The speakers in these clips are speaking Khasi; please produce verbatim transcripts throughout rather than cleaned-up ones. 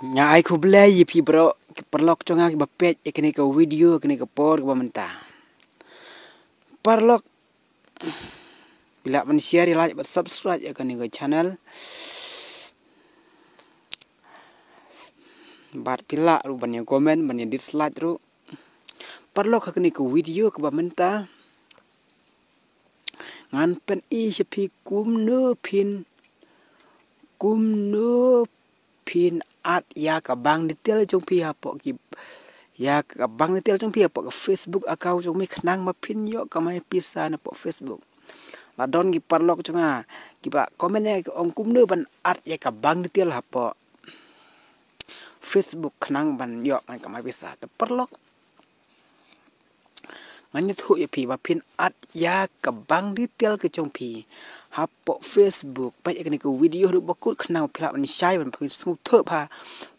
Nga ai khublei ïa phi baroh ki paralok jong nga kiba peit ïa kane ka video, kane ka por kaba mynta. Paralok, phi lah ban share, like bad subscribe ïa kane ka channel. Bad phi lah ruh ban ïa comment, ban ïa dislike ruh. Paralok, ha kane ka video kaba mynta ngan pyni sha phi kumno phin, kumno phin add ïa ka bank detail jong phi hapoh ki, ïa ka bank detail jong phi hapoh ka Facebook account jong phi khnang ba phin ïoh kamai pisa na poh Facebook. La don ki paralok jong nga kiba comment ïa ka ong kumno ban add ïa ka bank detail hapoh Facebook khnang ban ïoh ban kamai pisa. Te paralok, ngan ïathuh ïa phi ba phin add ïa ka bank detail ka jong phi hapoh Facebook. Peit ïa kane ka video haduh ba kut khnang ba phi lah ban shai, ban phin sngewthuh ba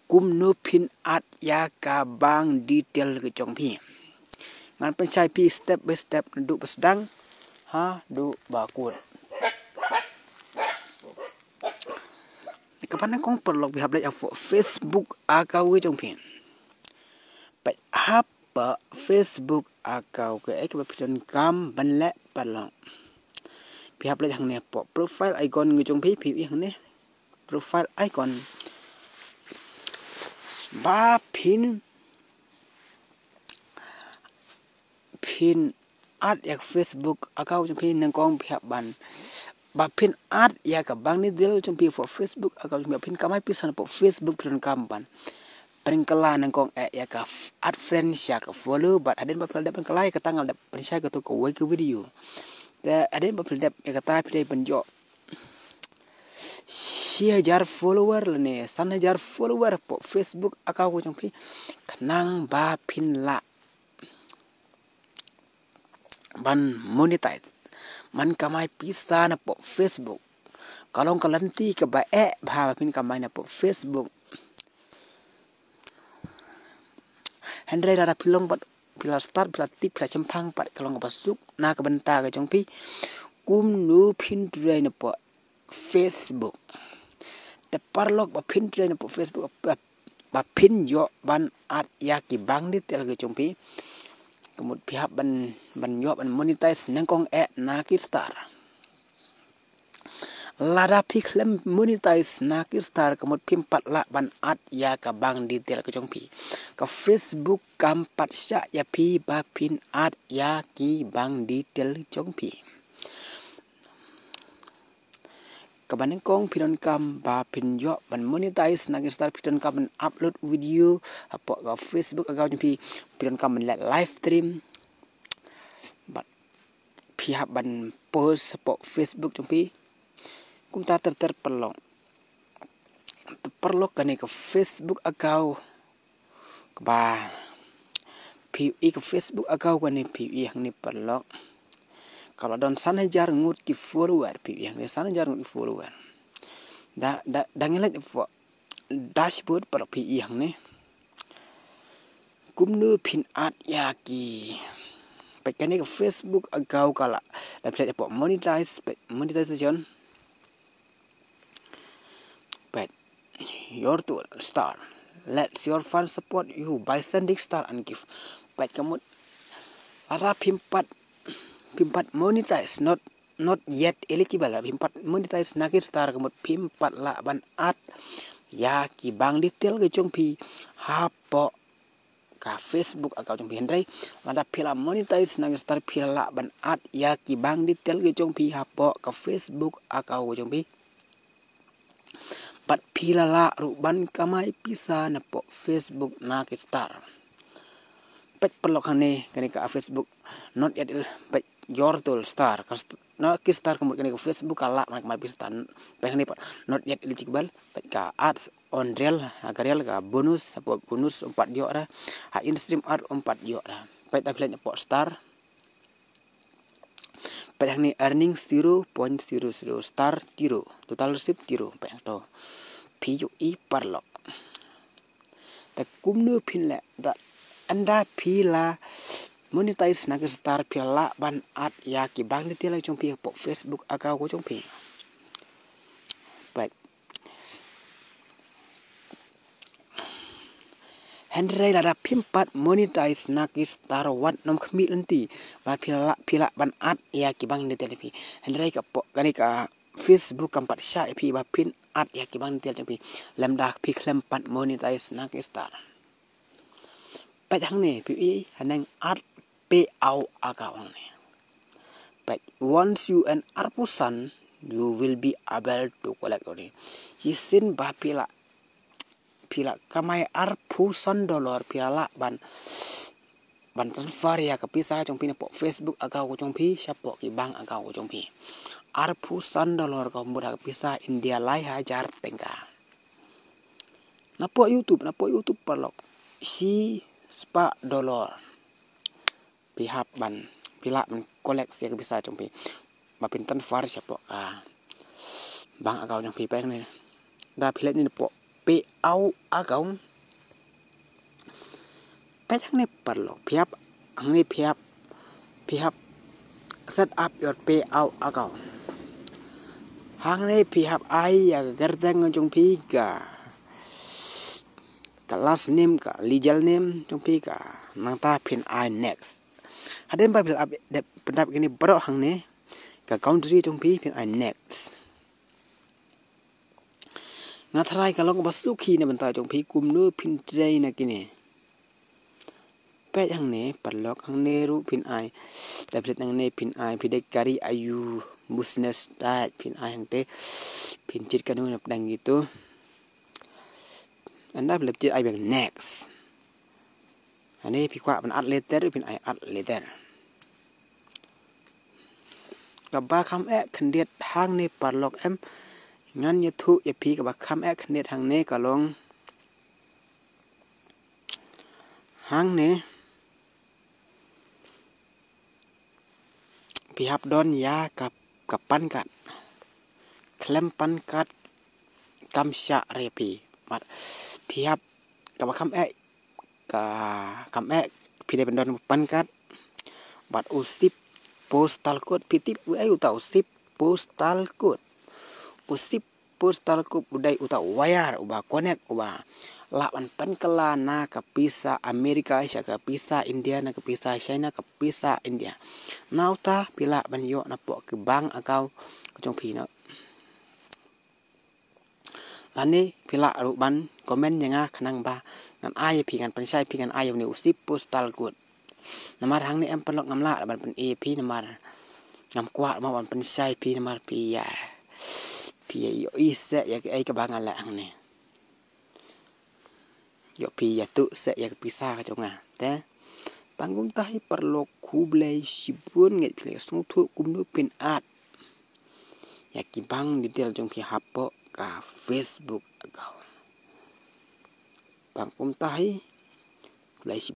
kumno phin add ïa ka bank detail ka jong phi. Ngan pynshai phi step by step naduh ba sdang haduh ba kut. Kaba nyngkong paralok, phi hap leit hapoh Facebook account ka jong phi. Peit hapoh Facebook account, kaei kaba phi donkam ban leh paralok? Phi hap leit hangne hapoh profile icon ka jong phi, phi ïohi hangne profile icon. Ba phin, phin add ïa ka Facebook account jong phi, nyngkong phi hap ban, ba phin add ïa ka bank detail jong phi hapoh Facebook account jong phi, ba phin kamai pisa na poh Facebook, phi donkam ban pynkylla nyngkong eh ïa ka f-, add friend sha ka follow. Bad hadien ba phi la dep pynkylla ïa kata, nga la dep pynshai kato kawei ka video. Te hadien ba phi la dep ïa kata, phi dei ban ïoh shi hajar follower lane san hajar follower hapoh Facebook account ka jong phi khnang ba phin lah ban monetize, ban kamai pisa na poh Facebook. Ka long ka lynti kaba eh bha ba phin kamai na poh Facebook. Hynrei lada phi long pat, phi la start, phi la tip, phi la shemphang pat, ka long kaba suk na ka bynta ka jong phi kumno phin trei na poh Facebook. Te paralok, ba phin trei na poh Facebook, ba, ba phin ïoh ban add ïa ki bank detail ka jong phi, ka mut phi hap ban, ban ïoh ban monetize nyngkong eh na ki star. Lada phi khlem monetize na ki star, ka mut phim pat lah ban add ïa ka bank detail ka jong phi. Ka Facebook kam pat shah ïa phi ba phin add ïa ki bank detail jong phi. Kaba nyngkong, phi donkam ba phin ïoh ban monetize na ki star, phi donkam ban upload video hapoh ka Facebook account jong phi, phi donkam ban leh live stream. Bad phi hap ban post hapoh Facebook jong phi. Kumta ter ter paralok. Te paralok, kane ka Facebook account kaba phi ïohi, ka Facebook account kane phi ïohi hangne paralok, ka la don san hajar ngut ki follower, phi ïohi hangne san hajar ngut ki follower. Da, da, da ngin leit hapoh dashboard paralok, phi ïohi hangne kumno phin add ïa ki. Peit kane ka Facebook account ka la, da phi leit hapoh monetize, peit monetization. Peit, your tool, star. Let your fans support you by sending star and gift. Peit, ka mut lada phim pat, phim pat monetize, not, not yet eligible, phim pat monetize na ki star, ka mut phim pat lah ban add ïa ki bank detail ka jong phi hapoh ka Facebook account jong phi. Hynrei lada phi la monetize na ki star, phi la lah ban add ïa ki bank detail ka jong phi hapoh ka Facebook account ka jong phi. Bad phi la lah ruh ban kamai pisa na poh Facebook na ki star. Peit paralok, hangne kane ka Facebook, not yet el-, peit, your tool, star. Ka st-, na ki star, ka mut kane ka Facebook ka lah ban kamai pisa. Peit hangne pat, not yet eligible. Peit, ka ads on reel, ha ka reel, ka bonus, hapoh bonus ym pat ïoh re. Ha in-stream ad ym pat ïoh re. Peit, da phi leit hapoh star. Peit hangne, earning zero point zero zero, star zero, total receive zero. Peit hangto. Phi ïohi paralok. Te kumno phin leh, da, ynda phi la monetize na ki star, phi lah ban add ïa ki bank detail jong phi hapoh Facebook account ka jong phi. Peit. Hynrei lada phim pat monetize na ki star wat nym khmih lynti ba phi lah, phi lah ban add ïa ki bank detail jong phi. Hynrei ka pok kane ka Facebook kam pat shah ïa phi ba phin add ïa ki bank detail jong phi lymda phi khlem pat monetize na ki star. Peit hangne phi i haneng add payout account hangne. Peit once you earn arphew san, you will be able to collect only. Shisien ba phi lah, phi lah kamai arphew san dollar phi lah lah ban, ban transfer ïa ka pisa jong phi na pok Facebook account jong phi sha pok ki bank account jong phi. Arphew san dollar ka mut ka pisa India lai hajar tyngka. Na pok YouTube, na pok YouTube paralok, shi spah dollar phi hap ban, phi lah ban collect ïa ka pisa jong phi ba phin transfer sha pok ka bank account jong phi. Peit hangne, da phi leit ne pok payout account. Peit hangne paralok, phi hap hangne, phi hap, phi hap set up your payout account. Hangne phi hap ai ïa ka kyrteng jong phi, ka, ka last name, ka legal name jong phi, ka, nangta phin ai next. Hadien ba phi lah pyndap kine baroh hangne, ka country jong phi phin ai next. Nga tharai ka long ba suk hi na bynta jong phi kumno phin trei na kine. Peit hangne paralok, hangne ruh phin ai. Da phi leit hangne phin ai, phi dei kari ayu, business type phin ai hangte. Phin jied kano na pdeng kito. Ynda phi leit jied ai biang next. Hangne phi kwah ban add letter, phin ai add letter. Kaba kham eh khyndiat hangne paralok em, ngan ïathuh ïa phi kaba kham eh khyndiat hangne ka long hangne phi hap don ïa ka, ka PAN card. Khlem PAN card kam shah re phi. Bad phi hap, kaba kham eh, ka, kham eh phi dei ban don PAN card bad u slip postal code. Phi tip u ei uta u slip postal code? U slip postal code u dei uta u wire uba connect, uba lah ban pynkylla na ka pisa America sha ka pisa India, na ka pisa China ka pisa India. Na uta phi lah ban ïoh na pok ki bank account ka jong phi noh. Lane phi lah ruh ban comment ïa nga khnang ba ngan ai ïa phi, ngan pynshai phi, ngan ai ïa une u slip postal code. Namar hangne em paralok ngam lah ban pyn-i ïa phi namar ngam kwah mo ban pynshai phi namar phi ïa, phi ïa ïohi seh ïa kaei kaba nga leh hangne. Ïoh phi ïathuh seh ïa ka pisa ka jong nga. Te tang kumta hi paralok, khublei shibun, ngeit phi la sngewthuh kumno phin add ïa ki bank detail jong phi hapoh ka Facebook account. Tang kumta hi, khublei shibun.